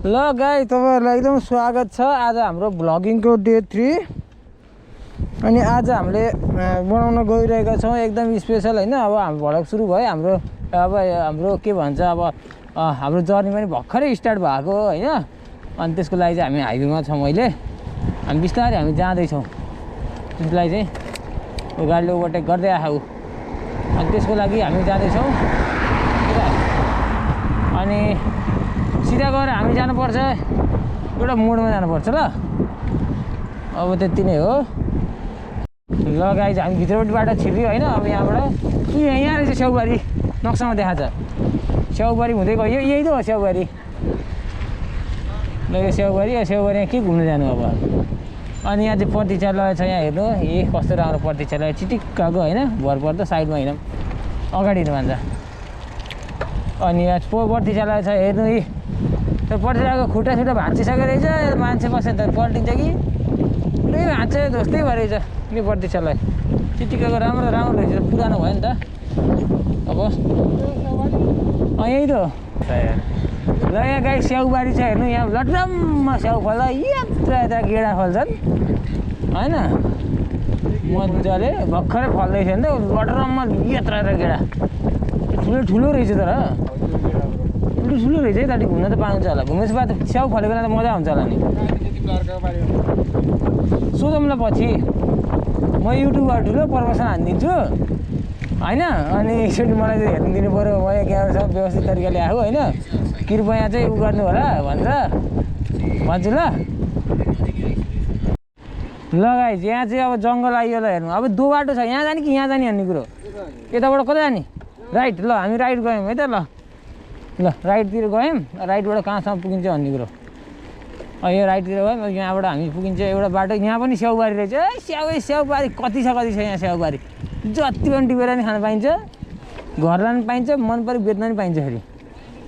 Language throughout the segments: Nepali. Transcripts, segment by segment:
ल गाई तपाईहरुलाई एकदम स्वागत छ। आज हाम्रो भ्लगिङको डे 3 अनि आज हामीले बनाउन गइरहेका छौं एकदम स्पेशल हैन। अब हाम्रो भ्लग सुरु भयो हाम्रो के भन्छ अब हाम्रो जर्नी पनि भर्खरै स्टार्ट भएको हैन। अनि त्यसको लागि चाहिँ हामी हाइवेमा छौं। अहिले हामी बिस्तारै हामी जाँदै छौं। त्यसलाई चाहिँ गाडीले ओभरटेक गर्दै आऊ। अनि त्यसको लागि हामी जाँदै छौं। अनि सिधा गएर हामी जानुपर्छ एउटा मोडमा जानुपर्छ ल। अब त्यति नै हो। ल गाइज हामी भित्रपट्टि बाटो छिर्यो हैन। अब यहाँबाट यहाँ रहेछ स्याउबारी नक्सामा देखाएको छ। स्याउबारी हुँदै गयो यही त हो स्याउबारी। ल यो स्याउबारी के घुम्न जानु अब। अनि यहाँ चाहिँ प्रतीक्षालय छ। यहाँ हेर्नु ए कस्तो राम्रो प्रतीक्षालय चिटिक्कको हैन। भर पर्दो साइडमा हैन अगाडि भन्छ। अनि यहाँ प्रतीक्षालय छ हेर्नु यी त्यो प्रतीक्षालयको खुट्टा भाँचिसकेको रहेछ। मान्छे बसेर त पल्टिन्छ कि पुरै भाँच्छ जस्तै भयो रहेछ यो प्रतीक्षालय। चिटिक्कको राम्रो रहेछ पुरानो भयो नि त। अब यही त हो। ल यहाँ गाई स्याउबारी छ हेर्नु। यहाँ लटरम्म स्याउ फल्दा यत्रा गेडा फल्छन् होइन। मजाले भर्खरै फल्दैछ नि त लटरम्म यत्रा गेडा। ठुलो रहेछ तर ठुलो रहेछ है। दाटी घुम्न त पाउँछ होला। घुमेपछि बाद स्याउ फलेको बेला त मजा हुन्छ होला नि। सोधौँला पछि म युट्युबबाट ठुलो प्रमोसन हानिदिन्छु होइन। अनि एकचोटि मलाई चाहिँ हेर्नु दिनु पऱ्यो। म यहाँ सब व्यवस्थित तरिकाले आऊ होइन। कृपया चाहिँ उ गर्नु होला भन्छु ल। ल गाइस यहाँ चाहिँ अब जङ्गल आइयो ल हेर्नु। अब दो बाटो छ यहाँ जाने कि यहाँ जाने भन्ने कुरो। यताबाट कता जाने राइट। ल हामी राइट गयौँ है त। ल राइटतिर गयौँ। राइटबाट कहाँसम्म पुगिन्छ भन्ने कुरो। यो राइटतिर गयौँ। यहाँबाट हामी पुगिन्छ एउटा बाटो। यहाँ पनि स्याउबारी रहेछ। स्याउबारी कति छ यहाँ स्याउबारी। जति पनि टिपेर नि खान पाइन्छ। घर लानु पाइन्छ। मन पऱ्यो बेच्न पनि पाइन्छ फेरि।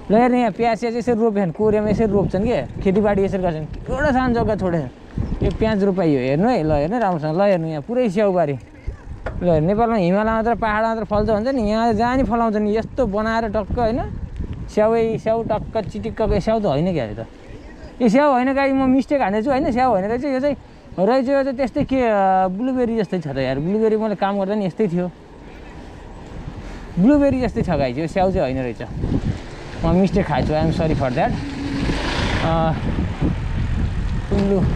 ल हेर्नु यहाँ प्याज चाहिँ यसरी रोप्छन्। कोरियामा यसरी रोप्छन् क्या। खेतीबाडी यसरी गर्छन्। एउटा सानो जग्गा छोडेर यो प्याज रोपाइयो हेर्नु है। ल हेर्नु राम्रोसँग। ल हेर्नु यहाँ पुरै स्याउबारी। ल नेपालमा हिमालय मात्र पहाड मात्र फल्छ भन्छ नि। यहाँ जहाँ नि फलाउँछ नि यस्तो बनाएर टक्क होइन। स्याउ टक्क चिटिक्कको स्याउ त होइन क्या। त यो स्याउ होइन गाई म मिस्टेक हानेछु होइन। स्याउ होइन रहेछ यो चाहिँ त्यस्तै के ब्लुबेरी जस्तै छ त यार। ब्लुबेरी मैले काम गर्दा नि यस्तै थियो। ब्लुबेरी जस्तै छ गाई यो स्याउ चाहिँ होइन रहेछ। म मिस्टेक खाएछु। I'm sorry for that.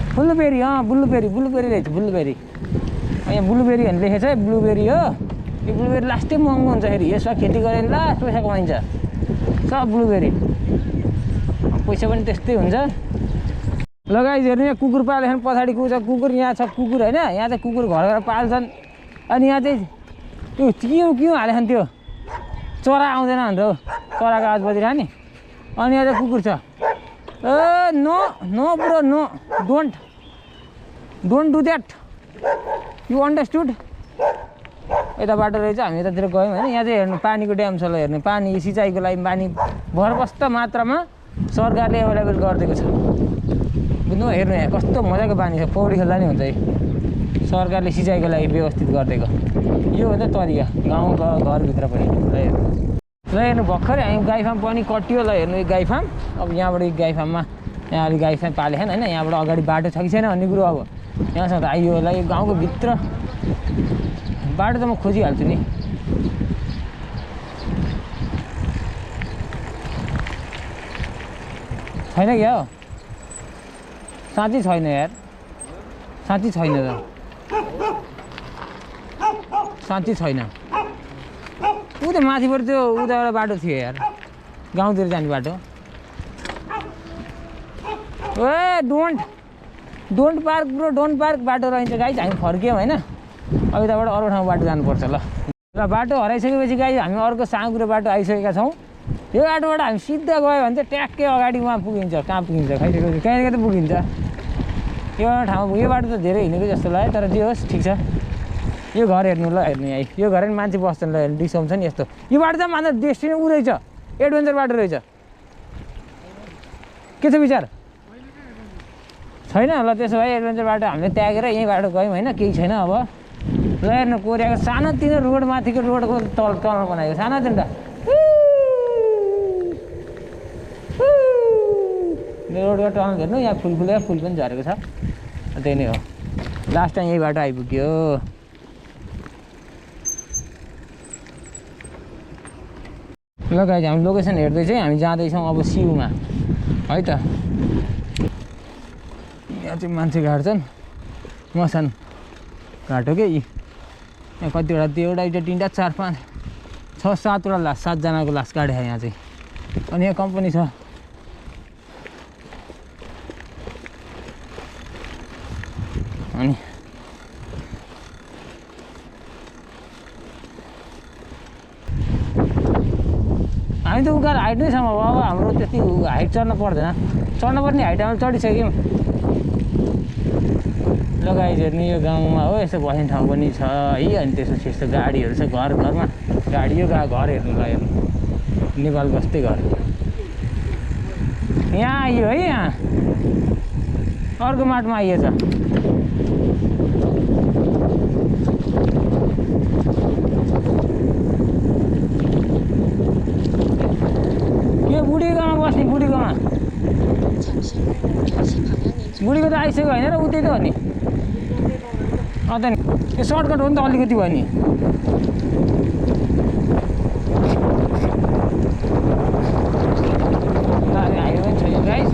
Blueberry blueberry रहेछ ब्लुबेरी। यहाँ ब्लुबेरी भन्ने लेखेको छ ब्लुबेरी हो। यो ब्लुबेरी लास्टै महँगो हुन्छ फेरि। यसमा खेती गरेर लास्ट पैसा कमाइन्छ सब ब्लुबेरी। पैसा पनि त्यस्तै हुन्छ। ल गाइस हेर्नु यहाँ कुकुर पालेछन् पछाडि कुकुर यहाँ छ कुकुर होइन। यहाँ चाहिँ कुकुर घर पाल्छन्। अनि यहाँ चाहिँ त्यो किउँ हालेछन् त्यो चरा आउँदैन भनेर हो। चराको आवाज बजिरह नि। अनि यहाँ चाहिँ कुकुर छ। No bro no don't do that you understood. यता बाटो रहेछ हामी यतातिर गयौँ होइन। यहाँ चाहिँ हेर्नु पानीको ड्याम छ। ल हेर्नु पानी सिँचाइको लागि पानी भरपस्त मात्रामा सरकारले एभाइलेबल गरिदिएको छ बुझ्नु। हेर्नु यहाँ कस्तो मजाको पानी छ। पौडी खेल्दा नि हुन्छ है। सरकारले सिँचाइको लागि व्यवस्थित गरिदिएको यो हो त तरिका गाउँ घरभित्र पनि। ल हेर्नु भर्खरै हामी गाई फार्म पनि कटियो। ल हेर्नु यो गाई फार्म। अब यहाँबाट यो गाई फार्ममा यहाँ अलिक गाई फार्म पालेछन् होइन। यहाँबाट अगाडि बाटो छ कि छैन भन्ने कुरो अब यहाँसँग त आइयो होला। यो गाउँको भित्र बाटो त म खोजिहाल्छु नि। छैन क्या हो साँच्चै छैन यार। साँच्चै छैन त साँच्चै छैन। ऊ त माथिबाट त्यो उताबाट बाटो थियो यार गाउँतिर जाने बाटो। ए don't park bro don't park बाटो रहन्छ गाई। हामी फर्क्यौँ होइन। अब यताबाट अर्को ठाउँ बाटो जानुपर्छ। ल बाटो हराइसकेपछि गाई हामी अर्को साँगुरो बाटो आइसकेका छौँ। यो बाटोबाट हामी सिधा गयो भने चाहिँ ट्याक्कै अगाडि उहाँ पुगिन्छ। कहाँ पुगिन्छ खैसकेपछि कहीँ त पुगिन्छ। यो ठाउँ यो बाटो त धेरै हिँडेको जस्तो लाग्यो तर जे होस् ठिक छ। यो घर हेर्नु ल हेर्नु यहाँ यो घर नि मान्छे बस्छन्। ल हेर्नु डिसाउँछ नि यस्तो। यो बाटो त मात्र डेस्टिनी ऊ रहेछ एडभेन्चर बाटो रहेछ। के छ विचार छैन। ल त्यसो भए एडभेन्चर बाटो हामीले त्यागेर यहीँ बाटो गयौँ होइन। केही छैन अब। ल हेर्नु कोरियाको सानोतिनो रोड माथिको रोडको तल बनाएको सानोतिनो रोडबाट टर्न हेर्नु यहाँ फुल पनि झरेको छ त्यही नै हो लास्ट टाइम यही बाटो आइपुग्यो ल गाइज हामी लोकेसन हेर्दै चाहिँ हामी जाँदैछौँ अब सिउमा है त यहाँ चाहिँ मान्छे गाड्छन् मसान घाटो के यहाँ कतिवटा त्यो एउटा 3टा 4 5 6 7वटा लास 7जनाको लास गाडे यहाँ चाहिँ अनि यहाँ कम्पनी छ अनि हामी त उकालो हाइट नै छ अब हाम्रो त्यति हाइट चढ्न पर्दैन चढ्न पर्ने हाइट हामी चढिसक्यौँ लगाइ हेर्ने यो गाउँमा हो यस्तो बस्ने ठाउँ पनि छ है अनि त्यसपछि यस्तो गाडीहरू छ घरमा गाडी यो घर हेर्नुलाई हेर्नु नेपालको जस्तै घर यहाँ आइयो है यहाँ अर्को माटोमा आइएछ यो बुढीकोमा बस्ने बुढीकोमा बुढीको त आइसक्यो होइन र उतै त हो नि अन्त नि त्यो सर्टकट हो नि त अलिकति भयो नि हाइवे पनि छैन गाइस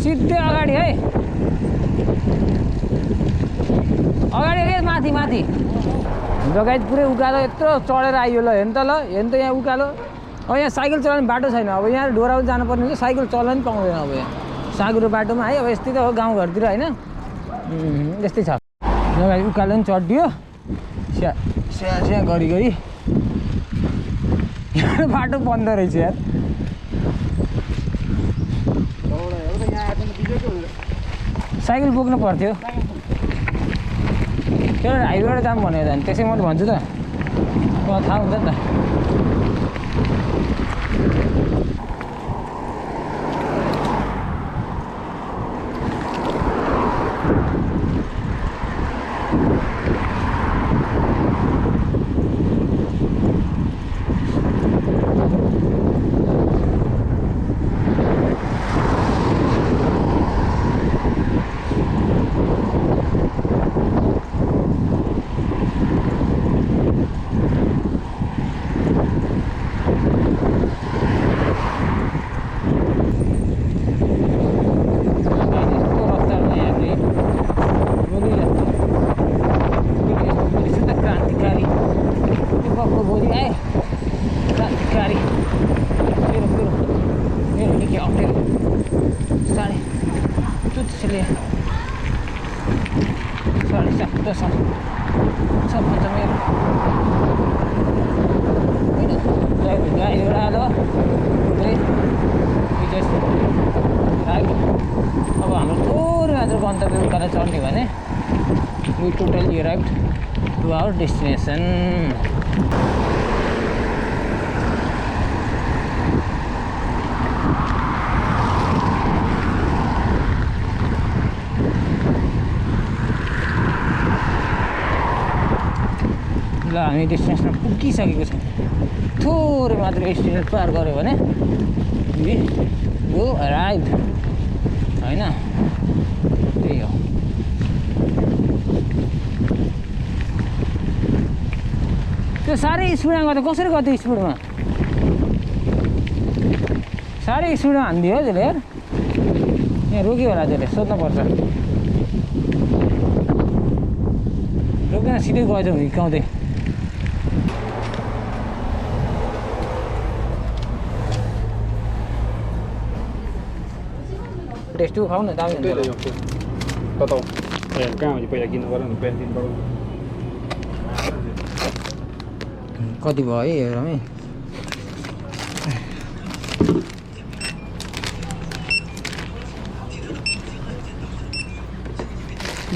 सिधै अगाडि है अगाडि रे माथि गाइस पुरै उकालो यत्रो चढेर आइयो ल हेर्नु त यहाँ उकालो अब यहाँ साइकल चलाउने बाटो छैन अब यहाँ डोरा पनि जानुपर्ने हुन्छ साइकल चलाउनु पनि पाउँदैन अब यहाँ साँगुरो बाटोमा है अब यस्तै त हो गाउँघरतिर होइन यस्तै छ गाइस उकालो पनि चढियो स्या गरी बाटो बन्द रहेछ यार साइकल बोक्नु पर्थ्यो त्यो हाइवेबाट जाम भनेको झन् त्यसै मैले भन्छु त मलाई थाहा हुन्छ नि त अब हाम्रो थोरै मात्र गन्तव्य उकालो चढ्ने भने we totally arrived to our destination. ल हामी डेस्टिनेसनमा पुगिसकेको छौँ थोरै मात्र स्टेसन पार गऱ्यो भने we go arrived हैन त्यही हो त्यो साह्रै स्पिडमा गर्दा कसरी गर्थ्यो स्पिडमा साह्रै स्पिडमा हान्दियो हो त्यसले यार यहाँ रोक्यो होला त्यसले सोध्नुपर्छ रोकेन सिधै गएछ हिर्काउँदै टेस्टु खाऊ न दामी हुन्छ Totoo. Ayan, kaya di pwede ginawa ng pwede ba? कति भयो है हेरौँ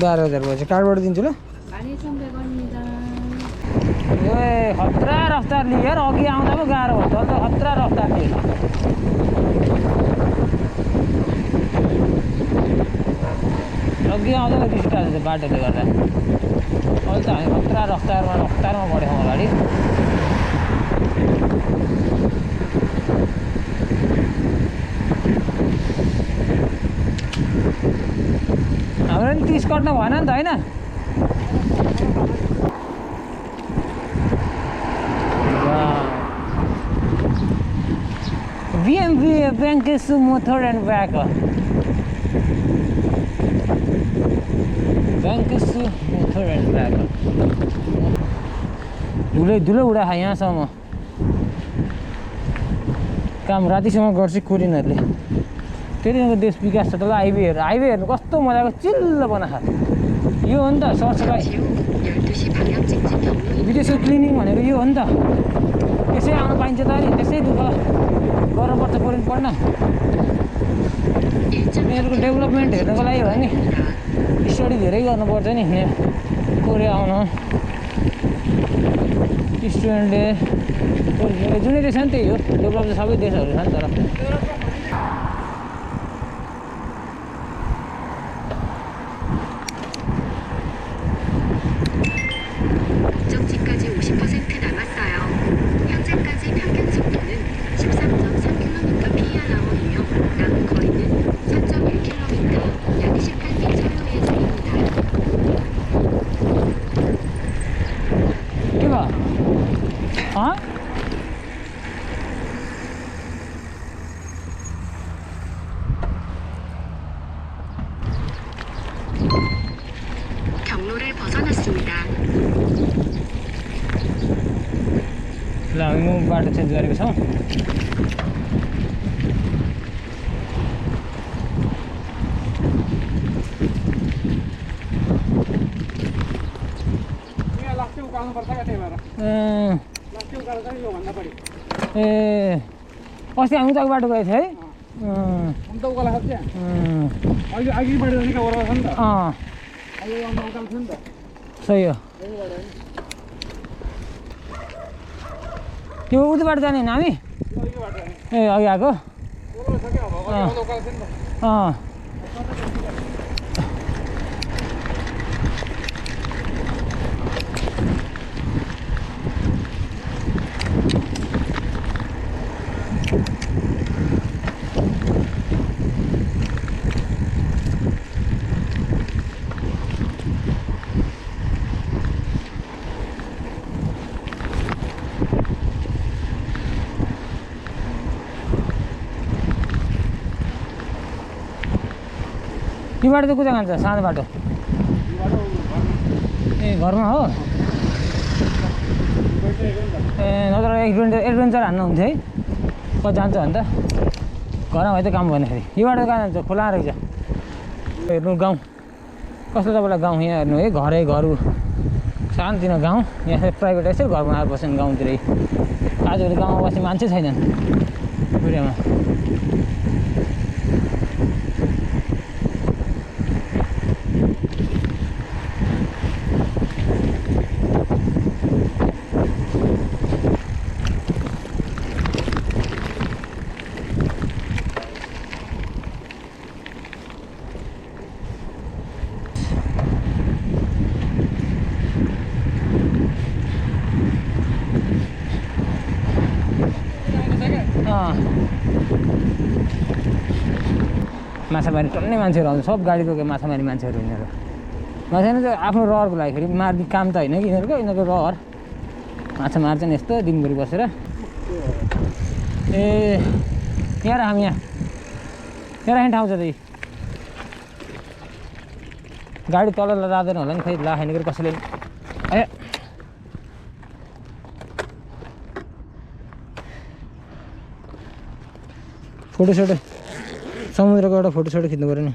12,000 भएछ कार्डबाट दिन्छु ल ए खतरा रफ्तार लियो यार अघि आउँदा पो गाह्रो भयो त खतरा रफ्तार लियो अघि आउँदा त रिस्क हाल्छ बाटोले गर्दा अहिले त हामी खतरा रफ्तारमा बढ्यौँ अगाडि पिस कट्न भएन नि त होइन BMW Bankisu motor and back Bankisu motor and back धुलै उडा खा यहाँसम्म काम रातिसम्म गर्छ कोरियनहरूले त्यतिको देश विकास छ तल हाइवेहरू कस्तो मजाको चिल्लो बनाखा यो हो नि त सरसफाइ विदेशको क्लिनिङ भनेको यो हो नि त त्यसै आउनु पाइन्छ त नि त्यसै दुःख गर्नुपर्छ कोरियन पढ्न यिनीहरूको डेभलपमेन्ट हेर्नको लागि भयो नि स्टडी धेरै गर्नुपर्छ नि कोरिया आउनु स्टुडेन्टले जुनै देश छ नि त्यही हो डेभलप त सबै देशहरू छ नि तर 목적지까지 50% 남았어요. 현재까지 평균 속도는 13.3km/h이며 남은 거리는 4.1km, 약 18분 소요예정입니다. के भयो 경로를 벗어났습니다. ल हामी बाटो चेन्ज गरेको छौँ यहाँ लास्टै उकाल्नुपर्छ क्या त्यही भएर लास्टै उकालो चाहिँ योभन्दा बढी ए अस्ति हामी उताको बाटो गएको थियो है हम त उकालो खान्छ अहिले अघि बढेर निका ओर्वा छ नि त अहिले उकालो छ नि त सही हो त्यो उता बाटो जाने होइन हामी ए अघि आएको यो बाटो चाहिँ कुता जान्छ सानो बाटो ए घरमा हो ए नत्र एडभेन्चर हान्नु हुन्थ्यो है कति जान्छ भने त घरमा भए त काम भएन फेरि यो बाटो कहाँ जान्छ खोला रहेछ हेर्नु गाउँ कस्तो तपाईँलाई गाउँ यहाँ हेर्नु है घर सानोतिनो गाउँ यहाँ प्राइभेट यसै घर बनाएर बस्छन् गाउँतिरै आजभोलि गाउँमा बस्ने मान्छे छैनन् बुढियामा माछा मारी टन्नै मान्छेहरू आउँछ सब गाडीको माछा मारी मान्छेहरू यिनीहरू माछा चाहिँ आफ्नो रहरको लागि फेरि मार्ने काम त होइन कि यिनीहरूको रहर माछा मार्छन् यस्तो दिनभरि बसेर ए यहाँ राखौँ यहाँ राख्ने ठाउँ छ त गाडी तल जाँदैन होला नि खै लाखेन गरी कसैले ए फोटोसोटो समुद्रको एउटा फोटोसोटो खिच्नु पऱ्यो नि